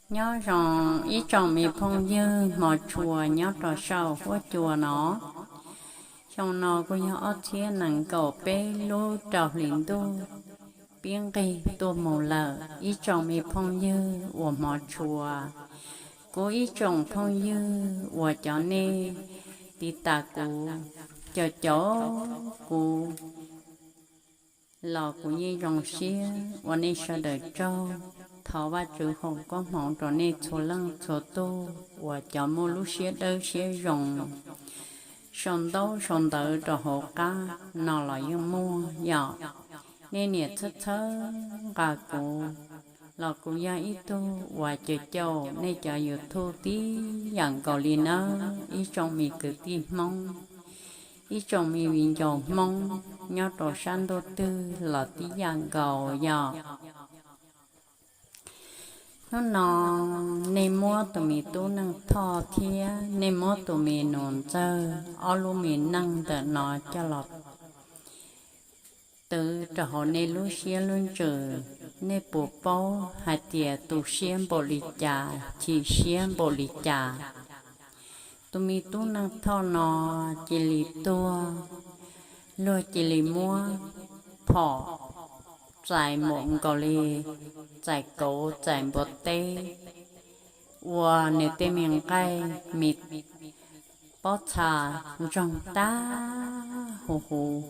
Nyob zoo ib tsoom me phooj ywg hmov tshua nyob rau saum huab cua no. Xyoo no kuj yog ob txhiab nees nkaum peb lub rau hli ntuj pib nqig tuaj mus lawm. Ib tsoom me phooj ywg uas hmov tshua, kuv ib tsoom phooj ywg uas cov nej tiv tas kuv, caum caum kuv los kuv yeej zoo siab ua nej sawv daws tsaug. Thov Vajtswv foom koob hmoov rau nej txhua leej txhua tug uas cov muaj lub siab dawb siab zoo sau ntaub sau ntawv rau hauv qab no los yeej muaj yom. Nej niam txhawb txhawb nqa kuv los kuv yog ib tug uas caum caum nej cov YouTube tib yam nkaus li nawb ib tsoom me kwv tij Hmoob, ib tsoom me viv ncaus Hmoob nyob rau sab ntuj twg los tib yam nkaus yom. Hnub no nej muab tus me tub Neej Thoj thiab nej muab tus me nus ntxawg ob lub me neej ntawm no coj los twv rau hauv nej lub siab lub ntsws. Nej puas paub hais tias tu siab npaum li cas, chim siab npaum li cas? Tus me tub Neej Thoj no cia li tuag, luag cia li muab phom txais npaum nkaus li txais kauv txais npua teb, ua nws tej me nqaij me pob txha ntsoog tag huv huv,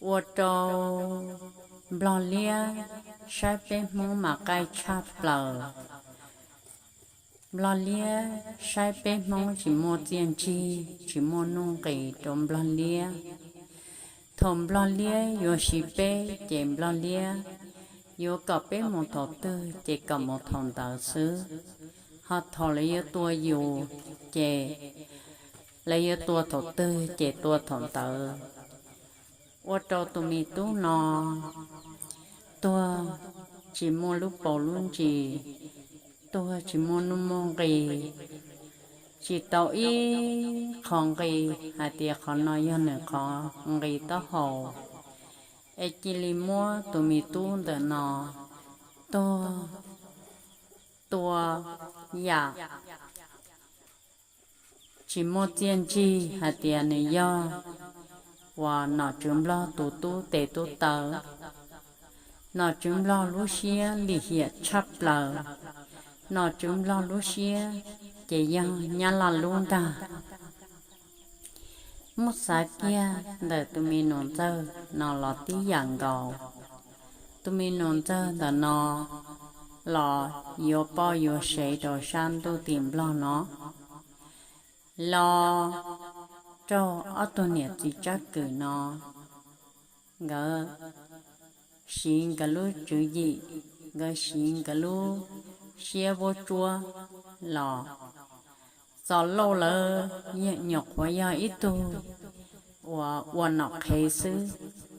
ua rau Nplog liab saib peb Hmoob mas qaij tshaj plaws. Nplog liab saib peb Hmoob tsis muaj txiaj ntsig, tsis muaj nuj nqis rau Nplog liab. Thaum Nplog liab yuav siv peb ces Nplog liab yuav kom peb mus thaum twg ces kom mus thaum ntawd xwb, ho thaum lawv yuav tua yus ces lawv yuav tua thaum twg ces tua thaum ntawd. Ua rau tus me tub no tuag tsis muaj lub paus lub ntsis, tuag tsis muaj nuj muaj nqis, tsis tau ib qho nqi hais tias qhov no yog nws qhov nqi taub hau, es cia li muab tus me tub ntawm no tuag tua yam tsis muaj txiaj ntsig hais tias nws yog uas nom tswv Nplog tus tub tes tub taw. Nom tswv Nplog lub siab lim hiam tshaj plaws, nom tswv Nplog lub siab ces yog Nyab Laj lub ntag. Muab xav kiag ntawm tus me nus ntxawg no los tib yam nkaus. Tus me nus ntxawg ntawm no los yuav poj yuav sev rau sab ntuj tim Nplog no, los raug ob tug niam txiv tsab kwm no, nkawd siv nkawd lub tswv yim, nkawd siv nkawd lub siab vuab tsuab los Txos Lauj lawv nyuam qhuav yog ib tug uas ua nom qhev xwb,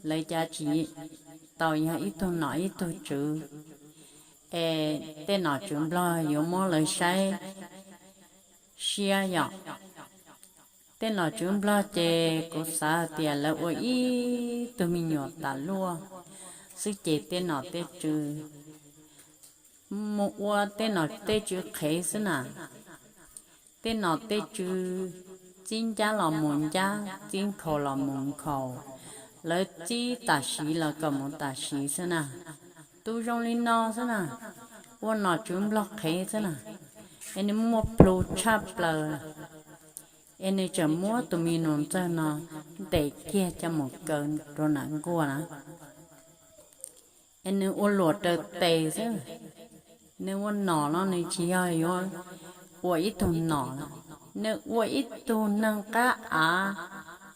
lawv cav tsis tau yog ib tug nom ib tug tswv. Es tej nom tswv Nplog yuav muab lawv saib siab yom. Tej nom tswv Nplog ces kuv xav hais tias lawv ua ib tug me nyuam tas luaj xwb ces tej nom tej tswv mus ua tej nom tej tswv qhev xwb na. Tej nom tej tswv txib ncab los mus ncab, txib nkhaus los mus nkhaus, lawv txib tam sim los kom mus tam sim xwb na. Tus zoo li no xwb na, ua nom tswv Nplog qhev xwb na, es nws muaj plhus tshaj plaws, es nws tseem muab tus me nus ntxawg no ntes kiag coj mus kaw rau nam nkuaj na. Es nws ua luam raws tes xwb. Nws ua nom no nws tsis yog yuav ua ib tug nom na, nws ua ib tug neeg qab av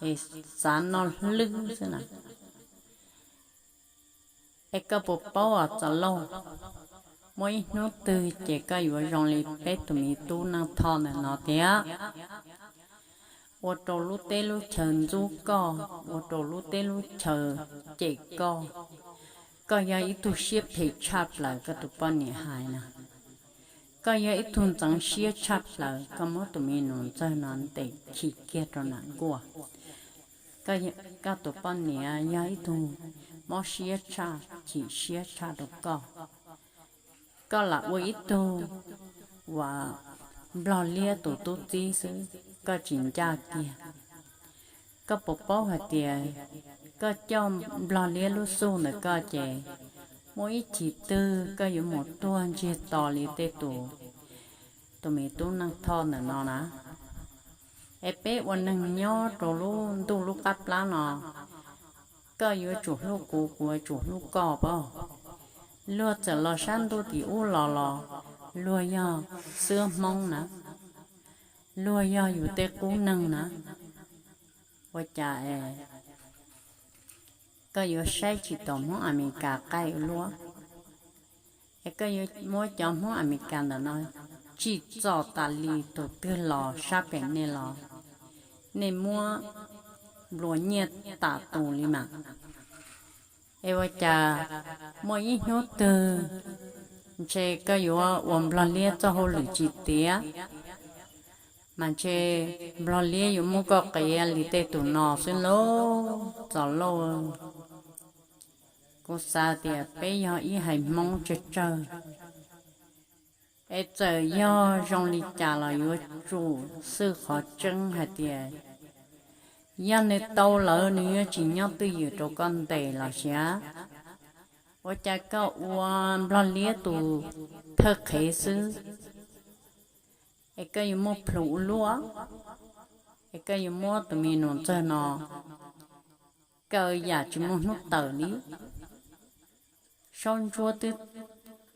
es xav noj hlwb xwb na. Es koj puas paub os Txos Lauj, muaj ib hnub twg ces koj yuav zoo li peb tus me tub Neej Thoj ntawm no thiab, ua rau lub teb lub chaw ntxub koj, ua rau lub teb lub chaw cem koj. Koj yog ib tug siab phem tshaj plaws, koj tus poj niam hais na. Koj yog ib tug ntxeev siab tshaj plaws, koj muab tus me nus ntxawg no ntes khi kiag rau nam nkuaj. Koj tus poj niam yog ib tug mob siab tshaj, chim siab tshaj rau koj. Koj lam ua ib tug uas Nplog Liab tus tub txib xwb, koj tsis ncaj kiag. Koj puas paub hais tias koj coj Nplog Liab lub xub ntawm koj ces muaj ib chim twg koj yuav mus tuag ntsiag to li tej tus, tus me tub Neej Thoj ntawm no na. Es peb ua neeg nyob rau lub ntuj lub qab plab no, koj yuav tsum hlub kuv, kuv yuav tsum hlub koj pab. Luag txawm los sab ntuj tim ub los los, luag yog xwb Hmoob na, luag yog yus tej qub neeg na. Ua cas es koj yuav saib tsis taus Hmoob Amelikas qaij ua luaj? Es koj yuav muab cov Hmoob Amelikas ntawm no tsim txom tas li, tus twg los sab pem nej los nej muab nplua nyiaj tas tus li mas. Es ua cas muaj ib hnub twg ntshe koj yuav ua Nplog Liab txoj hauj lwm tsis tiav, mas ntshe Nplog Liab yuav muab koj qiav li tej tus no xwb lauj, Txos Lauj. Kuv xav tias peb yog ib haiv Hmoob tsawg tsawg, es txawm yog zoo li cas los yuav tsum xwj qhov tseeb hais tias yog nws tau lawm nws yuav tsis nyob twj ywm rau koj ntes los siav. Ua cas koj ua Nplog Liab tus thawj qhev xwb, es koj yuav muab plhws ua luaj, es koj yuav muab tus me Nus Ntxawg no kaw yam tsis muaj hnub tawm li. Saub ntsuab twb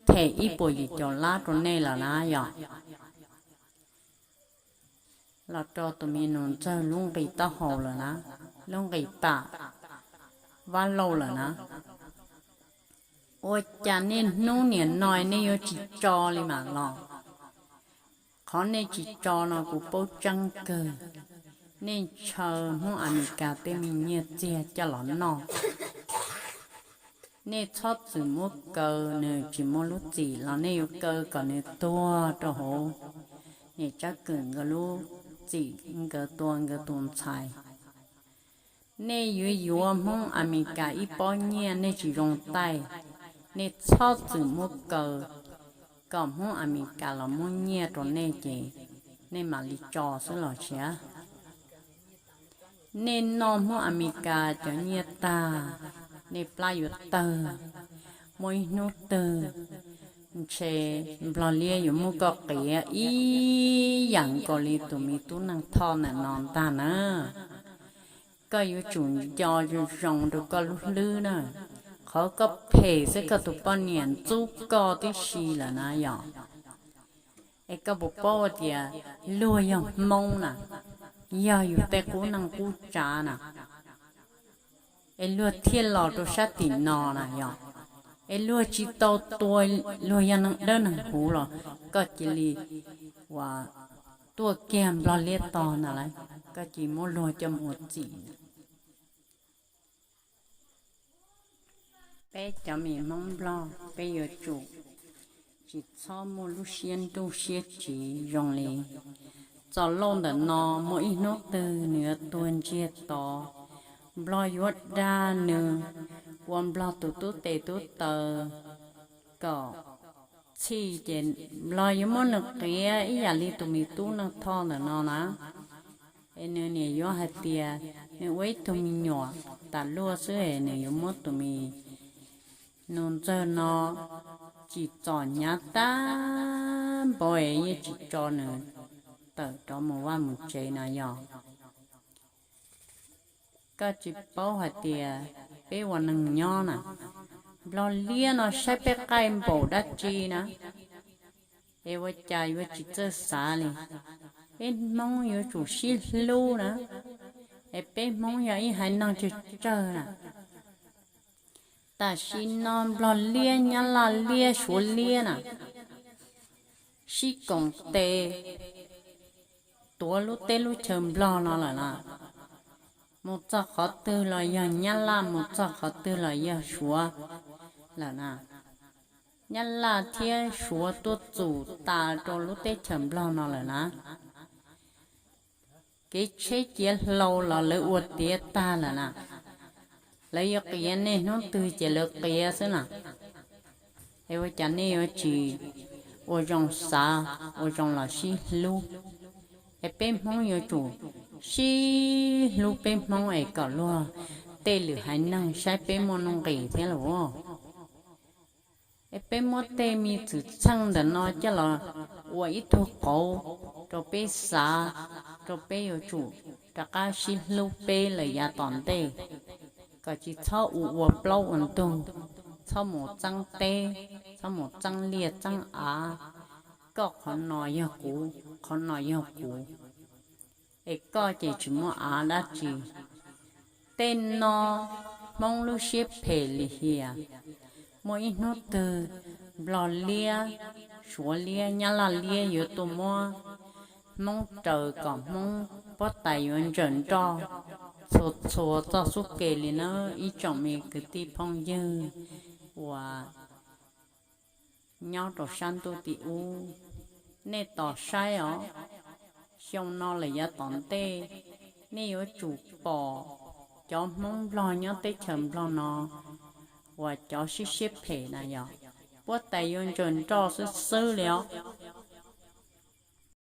them ib puas yim caum lab rau nej lawm na yom. Los rau tus me Nus Ntxawg lub nqis taub hau lawm na, lub nqis pam Vab Lauj lawm na. Ua cas niaj hnub niam no nej yuav tsis tso li mas los? Qhov nej tsis tso no kuv paub tseeb kawg, nej ntshaw Hmoob Amelikas tej me nyiaj txiag coj los noj. Nej txhob txwm muab kaw nws tsis muaj lub txim los nej yuav kaw kom nws tuag rau hauv niam Tsab Kwm nkawd lub txim, nkawd tua nkawd tus ntxhais. Nej yuav yuav Hmoob Amelikas ib pob nyiaj nej tsis zoo taij, nej txhob txwm muab kaw kom Hmoob Amelikas los muab nyiaj rau nej ces nej mam li tso xwb los siav. Nej noj Hmoob Amelikas cov nyiaj tag, nej plab yuav tawg. Muaj ib hnub twg ntshe Nplog Liab yuav muab koj qiav ib yam nkaus li tus me tub Neej Thoj ntawm no ntag na. Koj yuav tsum nco zoo zoo rau koj lub hlwb na. Qhov koj phem xwb koj tus poj niam ntxub koj tib si lawm na yom. Es koj puas paub tias luag yog Hmoob na, yog yus tej qub neej qub tsav na, es luag thiaj los rau sab tim no na yom. Es luag tsis tau tua, luag yog neeg dawb neeg huv los koj cia li uas tuaj kiag Nplog Liab tog ntag lauj, koj cia li muab luag coj mus ua txim. Peb cov me Hmoob Nplog peb yuav tsum tsis txhob muaj lub siab nruj siab tsiv zoo li Txos Lauj ntawm no. Muaj ib hnub twg nws yuav tuag ntsiag to, Nplog yuav dag nws ua Nplog tus tub tes tub taw kom txhij ces Nplog yuav muab nws qiav ib yam li tus me tub Neej Thoj ntawm no na. Es nws niam yuav hais tias nws ua ib tug me nyuam tas luaj xwb es nws yuav muab tus me Nus Ntxawg no tsim txom hnyav tag npaum es yeej tsis tso nws tawm rov mus vaj mus tsev no yog. Koj tsis paub hais tias peb ua neeg nyob na, Nplog Liab no saib peb qaij npaum dab tsi na, es ua cas yuav tsis txawj xav li. Peb Hmoob yuav tsum sib hlub na, es peb Hmoob yog ib haiv neeg tsawg tsawg na. Tam sim no Nplog Liab, Nyab Laj Liab, Suav Liab na, sib koom tes tuav lub teb lub chaw Nplog no lawm na. Mus txog qhov twg los yog Nyab Laj, mus txog qhov twg los yog Suav lawm na. Nyab Laj thiab Suav tuaj txum tas rau lub teb chaws Nplog no lawm na. Kev tsheb ciav hlau los lawv ua tiav tag lawm na. Lawv yuav qiav nej hnub twg ces lawv qiav xwb na. Es ua cas nej yuav tsis ua zoo xav, ua zoo los sib hlub. Es peb Hmoob yuav tsum sib hlub peb Hmoob es kom luag tej lwm haiv neeg saib peb muaj nuj nqis thiab lauj. Es peb muab tej me txwm txheej ntawm no coj los ua ib tug qauv rau peb xav, rau peb yuav tsum rov qab sib hlub peb lawm yav tom ntej, kom tsis txhob ua ua plaub ua ntug, txhob mus txeeb teb, txhob mus txeeb liaj txeeb av. Koj qhov no yog kuv, qhov no yog kuv, es koj ces tsis muaj av dab tsi. Tej no Hmoob lub siab phem lim hiam. Muaj ib hnub twg Nplog liab, Suav liab, Nyab Laj liab yuav tuaj muab Hmoob raws kom Hmoob puab tais yuav ntsaws nroj txhua txhua txoj xub ke li na ib tsoom me kwv tij phooj ywg uas nyob rau sab ntuj tim ub. Nej tos saib os, xyoo no lawm yav tom ntej, nej yuav tsum pom cov Hmoob Nplog nyob teb chaws Nplog no uas cov sib siab phem na yog puab tais yuav ntsaws nroj xwb xwb li os.